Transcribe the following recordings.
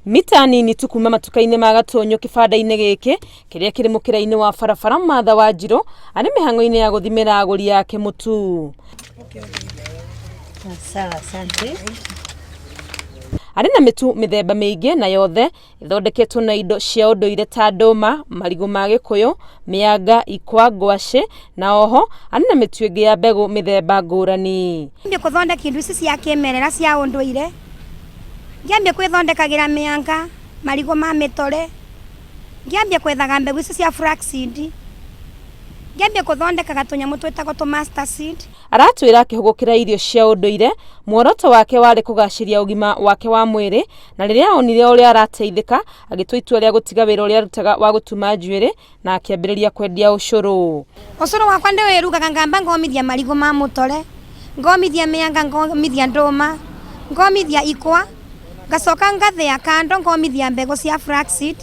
Mita nini tu kuma matuka-inĩ ma Gatũnyũ kĩbanda-inĩ gĩkĩ kĩrĩa kĩrĩ mũkĩra-inĩ wa barabara Martha Wanjirũ arĩ mĩhang'o-inĩ ya gũthimĩra agũri ake mũtu. Sawa, asante. Arĩ na mĩtu mĩthemba mĩingĩ na yothe ĩthondeketwo na indo cia ũndũire ta ndũma, marigũ ma gĩkũyũ, mĩanga, ikwa, ngwacĩ na oho arĩ na mĩtu ĩngĩ ya mbegũ mĩthemba ngũrani. Ngĩambia gũthondeka indo ici cia kĩmerera cia ũndũire, ngĩambia kwĩthondekagĩra mĩanga, marigũ ma mĩtore, ngĩambia gwethaga mbegũ ici cia flaxseed, ngĩambia gũthondekaga tũnyamũ twĩtagwo tũ mustard seed. Aratwĩra akĩhũgũkĩra irio cia ũndũire, muoroto wake warĩ kũgacĩria ũgima wake wa mwĩrĩ na rĩrĩa onire ũrĩa arateithĩka agĩtua itua rĩa gũtiga wĩra ũrĩa arutaga wa gũtuma njuĩrĩ na akĩambĩrĩria kwendia ũcũrũ. Ũcũrũ wakwa ndĩwĩrugaga ngamba ngomithia marigũ ma mũtore, ngomithia mĩanga, ngomithia ndũma, ngomithia ikwa, ngacoka ngathĩa kando ngomithia mbegũ cia flaxseed.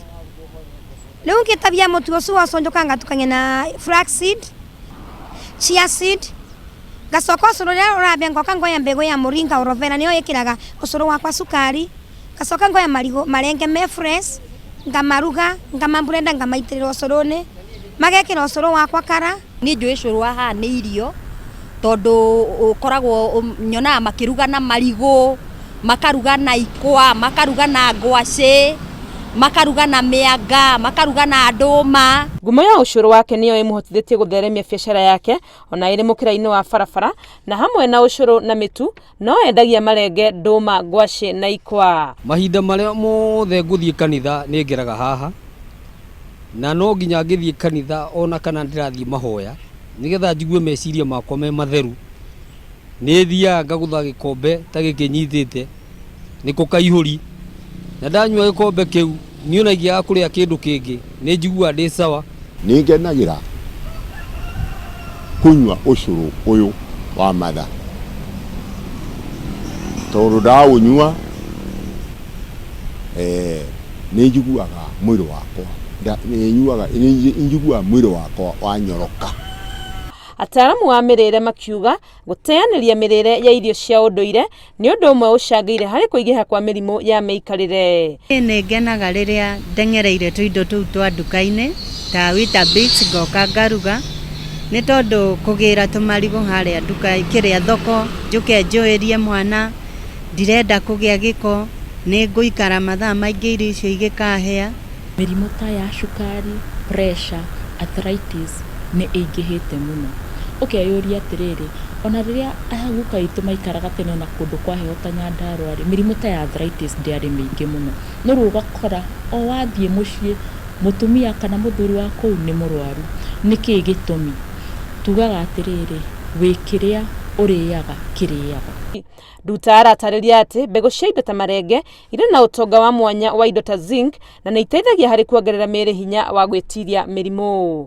Rĩu ngĩtabia mũtu ũcio wa ũcũrũ njũkaga ngatukania na flaxseed, chia seed, ngacoka ũcũrũ ũrĩa ũrabĩa ngoka ngoya mbegũ ya mũringa aloe vera nĩyo ĩkĩraga ũcũrũ wakwa cukari, ngacoka ngoya marigũ marenge me fresh, ngamaruga, ngamablenda ngamaitĩrĩra ũcũrũ-inĩ, magekĩra ũcũrũ wakwa kara. Niĩ njũĩ ũcũrũ wa haha nĩ irio tondũ ũkoragwo nyonaga makĩruga na marigũ, makaruga na ikwa, makaruga na ngwacĩ, makaruga na mĩanga, makaruga na ndũma. Ngumo ya ũcũrũ wake nĩyo ĩmũhotithĩtie gũtheremia biacara yake ona ĩrĩ mũkĩra-inĩ wa barabara na hamwe na ũcũrũ na mĩtu no endagia marenge, ndũma, ngwacĩ na ikwa. Mahinda marĩa mothe ngũthiĩ kanitha nĩ ngeraga haha na no nginya ngĩthiĩ kanitha ona kana ndĩrathiĩ mahoya nĩgetha njigue meciria makwa me matheru. Nĩ thiaga ngagũtha gĩkombe ta gĩkĩ nyitĩte nĩko kaihũri na ndanyua gĩkombe kĩu niĩ ona ingĩaga kũrĩa kĩndũ kĩngĩ nĩ njiguaga ndĩ sawa. Nĩ ngenagĩra kũnyua ũcũrũ ũyũ wa Martha tondũ ndaũnyua nĩ njiguaga mwĩrĩ wakwa, nĩ njiguaga mwĩrĩ wakwa wanyoroka. Ataaramu a mĩrĩre makiuga gũteanĩria mĩrĩre ya irio cia ũndũire nĩ ũndũ ũmwe ũcangĩire harĩ kũingĩha kwa mĩrimũ ya mĩikarĩre. Nĩ ngenaga rĩrĩa ndengereire tũindo tũu twa nduka-inĩ ta Weetabix ngoka ngaruga nĩ tondũ kũgĩra tũmarigũ harĩa nduka kĩrĩa thoko njũke njũĩrie mwana ndirenda kũgĩa gĩko nĩ ngũikara mathaa maingĩ irio icio igĩkahĩa. Mĩrimũ ta ya cukari, pressure, arthritis nĩ ĩingĩhĩte mũno. Ũkeyũria atĩrĩrĩ, ona rĩrĩa aguka aitũ maikaraga tene na kũndũ kwa heho ta Nyandarũa rĩ, mĩrimũ ta ya arthritis ndĩarĩ mĩingĩ mũno. No rĩu ũgakora o wathiĩ mũciĩ mũtumia kana mũthuri wa kũu nĩ mũrwaru. Nĩkĩĩ gĩtũmi? Tugaga atĩrĩrĩ, wĩ kĩrĩa ũrĩaga kĩrĩago. Nduta aratarĩria atĩ mbegũ cia indo ta marenge irĩ na ũtonga wa mwanya wa indo ta zinc na nĩ iteithagia harĩ kuongerera mĩĩrĩ hinya wa gwĩtiria mĩrimũ.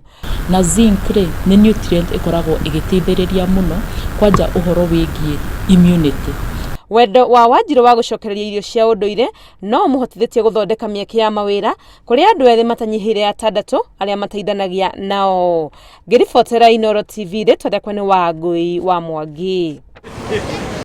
Na zinc rĩ, nĩ nutrient ĩkoragwo ĩgĩteithĩrĩria mũno kwanja ũhoro wĩgiĩ immunity. Wendo wa Wanjirũ wa gũcokereria irio cia ũndũire no ũmũhotithĩtie gũthondeka mĩeke ya mawĩra kũrĩ andũ ethĩ matanyihĩire atandatũ arĩa mateithanagia nao. Ngĩribotera Inooro TV rĩtwa rĩakwa nĩ Wangũi wa Mwangi.